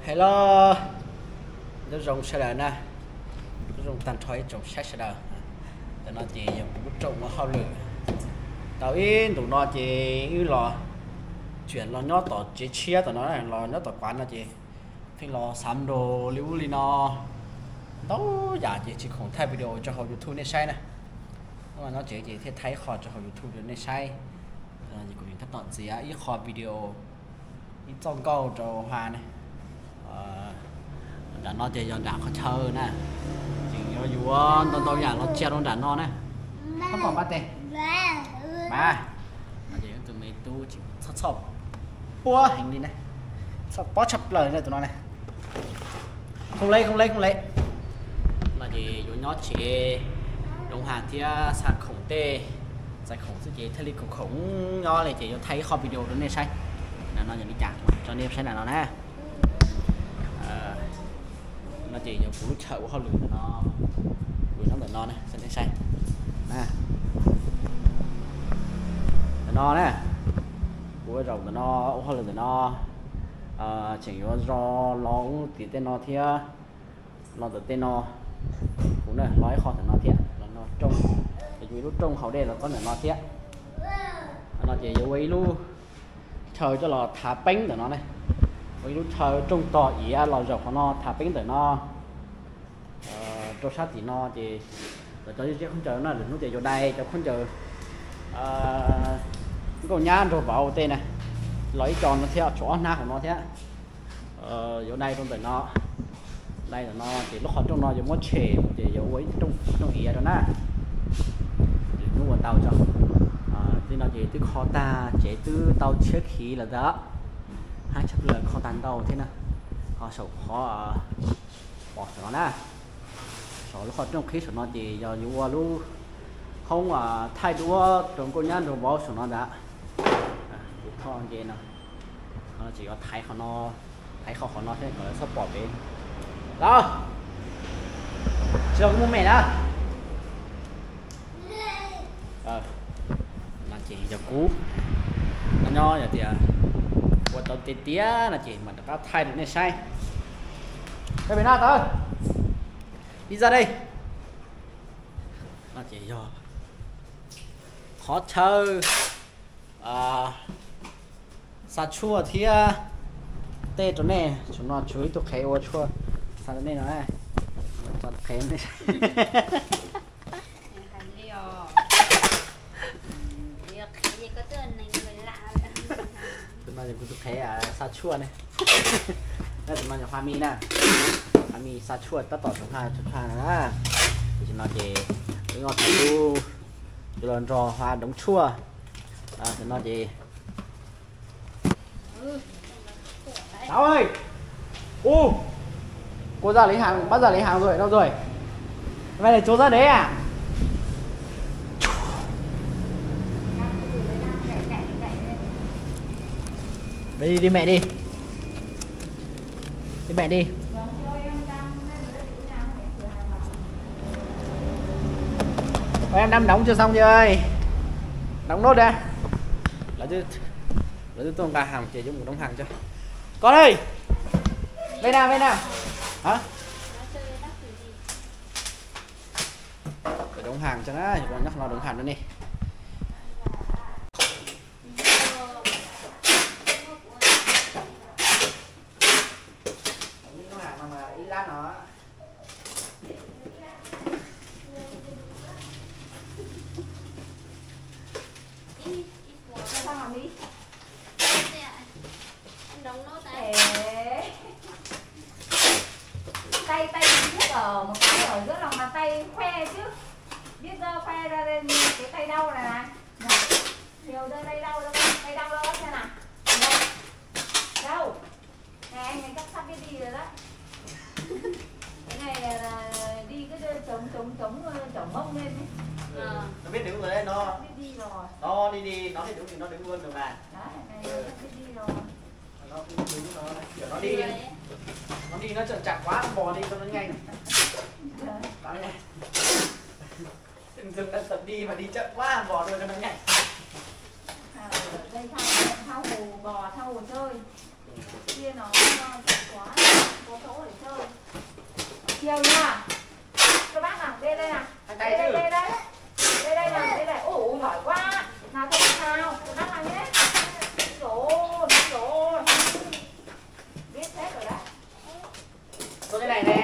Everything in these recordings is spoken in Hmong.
Hello, nyob zoo sawv daws na, nyob zoo tag nrho ib tsoom saib sawv daws. Tam no ces yog kuv lub rooj ua hauj lwm. Tau ib ntus no ces wb los tseem los nyob tom tsev tshiab tom no, los nyob tom kuav no ces pheej los xav nrog li ub li no ntau yam ces tsis khoom thaij video rau hauv YouTube nej saib na. Hnub no nyob tsev ces thiaj thaij ib qho rau hauv YouTube rau nej saib. Ces kuv tab tom txiav ib qho video, ib txoj nkauj rau Hua ne. Nram no ces yog nram qhov chaw na, ces yuav yuav ntau ntau yam los tso rau nram no na. Koj pom npab tes, mas no ces tus me tub txhob txhob puab heev li na, txhob pob tshaj plaws na tus no na. Không lấy, không lấy, không lấy. No ces yuav nyob tsev, Doo Haj thiab xa khoom tej, txais khoom xwb ces thiaj li khoom khoom nyob li ces yuav thaij ib qho video rau nej saib. Nram no yog li cas tso nej saib nram no na. No ces yog kuv lub chaw ua hauj lwm ntawm no, kuv nyob ntawm no na, nej saib. Ntawm no na, kuv ua zaum ntawm no, ua hauj lwm ntawm no, tseem yuav zov los ub tim tej no thiab, los ntawm tej no, kuv na los ib qho ntawm no thiab, los no rooj, ces yuav ib lub rooj haus dej los txog ntawm no thiab. No ces yuav ua ib lub chaw coj los thav peeb ntawm no ne, ua ib lub chaw rooj tog iav los zaum qhov no thav peeb ntawm no. Rau sab tim no ces lawv cov ziab khaub ncaws no lwm hnub ces yuav dai cov khaub ncaws nkauj nyab nraug vauv tej na, los ib co no thiab, tshuav ob hnab hauv no thiab. Yuav dai rau ntawm no, dai ntawm no ces lub qhov rooj no yuav muab tshem ces yuav ua ib rooj iav rau na. Lwm hnub ua tau tso. Tej no ces twb kho tag, tsev twb tau tshiab khiv lawm ntag, hab tshaj plaws kho tag ntau thiab na. Ho saum qhov pom saum no na, saum lub qhov rooj qhib saum no ces yog yuav ua lub hoob thaij duab rau nkauj nyab nraug vauv saum no ntag. Kuv tho nce no, tseem yuav thaiv qhov no, thaiv qhov qhov no thiab kom lawv txhob pom pem. Los, tsis los kuv mus mem na. No ces yog kuv no nyob yog tias ua tau tiav tiav no ces mam rov qab thaij rau nej saib. Koj pem no tawv, pizza đây. No ces yog qhov chaw xa tshuaj thiab tej rau nej, saum no tshuav ib tug qhev ua tshuaj xa rau nej no, tso qhev nej. Tus no yog kuv tus qhev xa tshuaj ne. Tus no yog Hua Mis na, Hua Mis xa tshuaj tab tom tsav haj tsav haj na. Tam sim no ces wb ob tug tub yuav los nrog Hua doov tshuaj. Tam sim no ces Cháu ơi! U, cô ra lấy hàng, bác ra lấy hàng rồi, đâu rồi? Cái này là chú ra đấy à? Đi, đi mẹ đi. Đi mẹ đi. Ôi, em đang đóng chưa xong chị ơi. Đóng nốt đã. Lawv twb tuaj nqa hàng ces yuav mus đóng hàng cho. Con ơi! Đây nào, đây nào. Hả? Đóng hàng cho nó, nhắc nó đóng hàng cho đi. Đóng hàng mà ít lát nó. Ê. Tay, tay biết ở một cái ở giữa lòng bàn tay khoe chứ. Biết giơ khoe ra đây, cái tay đau này này. Nhiều giơ tay đau, tay đau đâu xem nào. Đâu? Này, anh này chắc sắp biết đi rồi đấy. Cái này là đi cứ chống, chống, chống, chống mông lên ấy. Nó biết đứng rồi đấy, nó. Sắp biết đi rồi. Nó đi đi, nó biết đứng thì nó đứng luôn rồi mà. Đấy, này, sắp biết đi rồi. Nó cũng đứng, nó kiểu nó đi, nó đi nó chậm chạp quá, bò đi cho nó nhanh. Đấy. Đấy. Dừng, dừng, đang tập đi mà đi chậm quá, bò đuôi cho nó nhanh. Thao, thao hồ bò, thao hồ chơi. Kia nó, nó chậm quá. Nhiều nha. Các bác nào, đây đây nào. Đây đây, đây đây. Đây đây nào, đây đây. Ôi, ôi, giỏi quá. Nào, cho bác nào. Các bác nào nhé. Ôi dồi ôi, ôi dồi ôi. Biết hết rồi đấy. Tôi cái này này.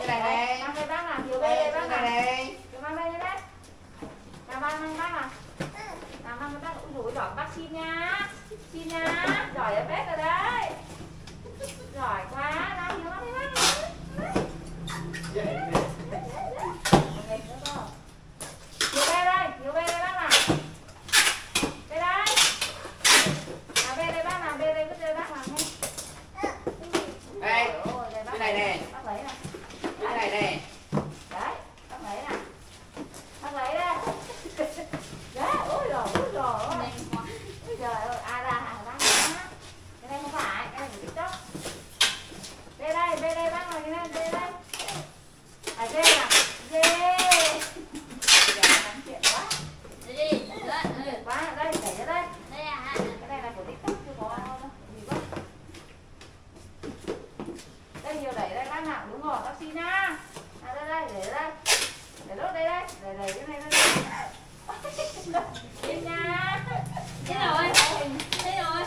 Cái này này. Mang đây bác nào, nhiều đây đây bác nào. Cái mang đây đây. Nào mang, mang bác nào. Nào mang bác. Ui dồi, giỏi bác xin nha. Xin nha. Giỏi ở bếp rồi đấy. Giỏi quá. Nào, nhiều bác, bác. Nhiều bê đây, nhiều bê đây bác nào. Bê đây. Nào bê đây bác nào, bê đây, bê đây bác nào. Đây. Ôi, đây bác. Cái này này. Bác lấy này. Cái này này. Đấy, bác lấy này. Bác lấy đây. Đấy, ôi giời, ôi giời ơi. Ôi giời ơi, à, là hàng bác nhá. Cái này không phải, cái này của TikTok. Bê đây, bê đây bác nào, bê đây. Ai dê nè. Dê. Giờ thắng chuyện quá. Đi, đi, đi. Chuyện quá. Đây, đẩy ra đây. Đây à. Cái này là của TikTok, chưa có gì quá. Đây, nhiều đẩy đây, bác nào đúng rồi, bác xin nhá. À, đây, đây, đẩy ra đây. Đẩy lốt đây, đây. Đẩy, đẩy cái này ra đây. Xin nha. Thế rồi. Thế rồi.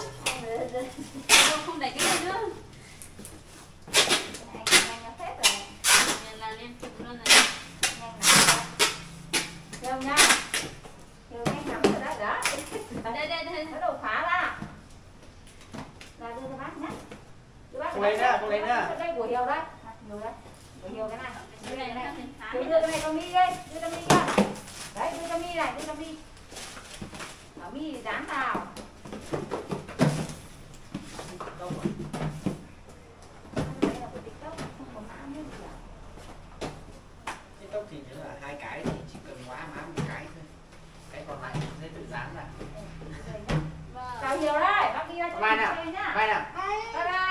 Không, không đẩy cái này nữa. Cái này anh, anh phép rồi. Là liên tục luôn rồi. Anh nắm rồi. Nhiều nha. Nhiều, anh nắm rồi đấy, đó. Đây, đây, đây. Bắt đầu phá ra. Là đưa cho bác nhé. Đưa bác. Không lấy nữa, không lấy nữa. Đây của Hiếu đây. Hiếu đây. Của Hiếu cái này. Cái này, cái này. Hiếu đưa cái này cho My đi. Đưa cho My đi. Đấy, đưa cho My này, đưa cho My. Bảo My dán vào. TikTok thì nếu là hai cái thì chỉ cần khóa má một cái thôi. Cái còn lại sẽ tự dán ra. Chào Hiếu đây, bác đi ra cho Mai nào, Mai nào. Bye bye.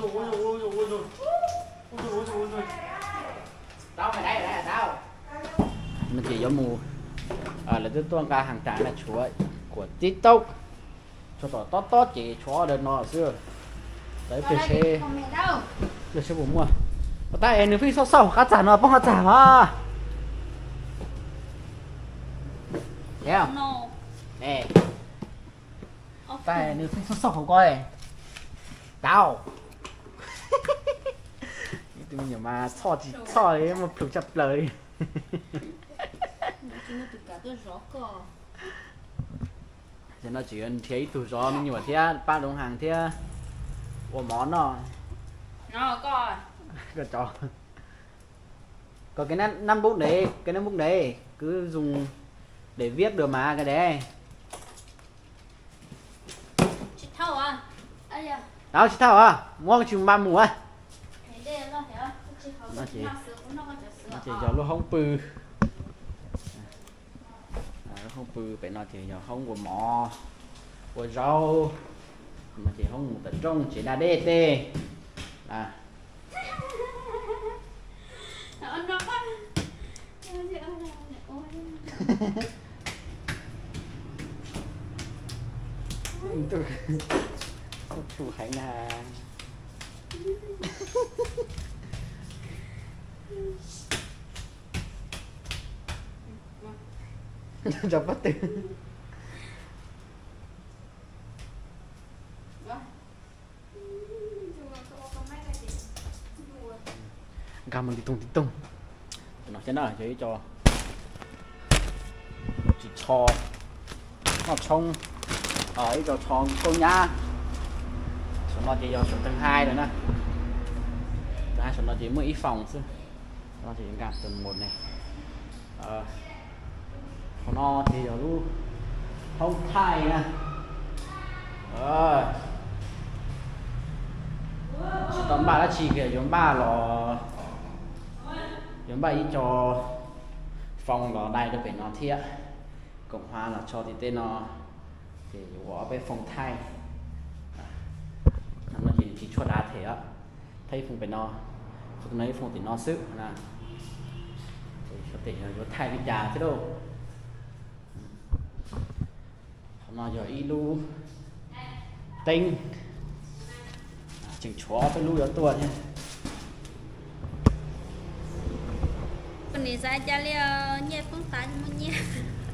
Ui dồi, ui dồi, ui dồi, ui dồi. Ui dồi, ui dồi, ui dồi. Tao mày đây là tao. Nó chỉ có mù. À, là tôi tuân ra hàng trại là chuối của TikTok. Tsuas tom tob tob ces tshuav order no xwb. Lawv pliag seb, pliag seb puas muaj. Ua tab es nws pheej xauj xauj hauv qab txag no poob qab txag os. Thiab, tab es nws pheej xauj xauj hauv ko. Tau. Tus me nyuam mas txhoj tsis txhoj li, muaj plhus tshaj plaws li. Ces no tseem yuav nrhiav ib tug zov me nyuam thiab pab loob haas thiab ua mov noj. Koj, koj cái nắp bút đấy, cái nắp bút đấy cứ dùng để viết được mà cái đấy. Tsis thauj a. Tau tsis thauj a, muab tsis npa mus a. No ces yog lub hoob pw. Lub hoob pw pem no ces yog hoob ua mov, ua zaub. No ces hoob mus tom rooj tsev da dej tej. Tus heev na. Rau pob tw. Nkag mus ti toog ti toog. No thiab na, yog ib co tsis tsho noj tshoob, ib co tsho kauj nyab. Saum no ces yog saum tag hai lawm na. Tag hai saum no ces muaj ib foos xwb. No ces nkag tus mus ne. Qhov no ces yog lub hoob thaij na. Tsis tau npaj dab tsi kiag, yuav npaj los yuav npaj ib co foos los dai rau pem no thiab. Koom hma los tso tim tej no, ces yuav ua ob peb foos thaij. No ces tsis tshuaj dav them os. Thaij ib foos pem no, foos tim no, ib foos tim no xwb na. Ces xyov tes yuav thaij li cas thiab lauj. Qhov no yog ib lub teeb, tseem tshuav ob peb lub yuav tuaj thiab. Xav cas li, nyiaj poob tas muaj nyiaj.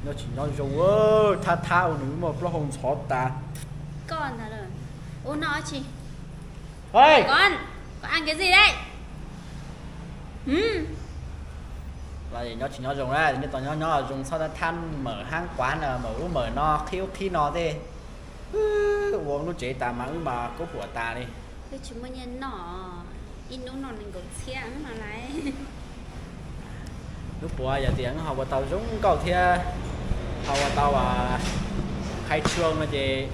Nyob tsis nyob zoo, thab thab ua nws muaj plaub hau ntxhov tas. Koj ntag, ua no tsis. Koj ăn cái gì đấy? Los nyob tsis nyob zoo na, nyob tau nyob nyob zoo txhob thab thab mawm haab quav na, mawm ub mawm no, qhib ub qhib no tej. Ua lub tsev tas mas wb mas kub huam tas li. Twb tsis muaj nyiaj noj, ib hnub noj nees nkaum txhiab no lawm. Hnub puav yog tias ho ua tau zoo nkauj thiab ho ua tau hais tshua no ces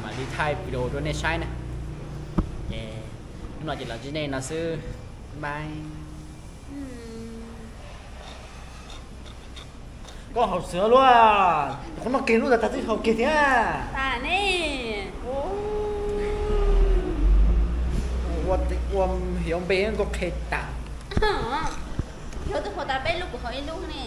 mam li thaij video rau nej saib na. Hnub no ces los ntsib nej no xwb, bye. Koj haus xwb luaj, qhov no kiag lub tas tas twb haus kiag thiab. Tas ne. Ua hiv npe nkauj qhe tas. Yog twb haus tas peb lub kuv haus ib lub ne.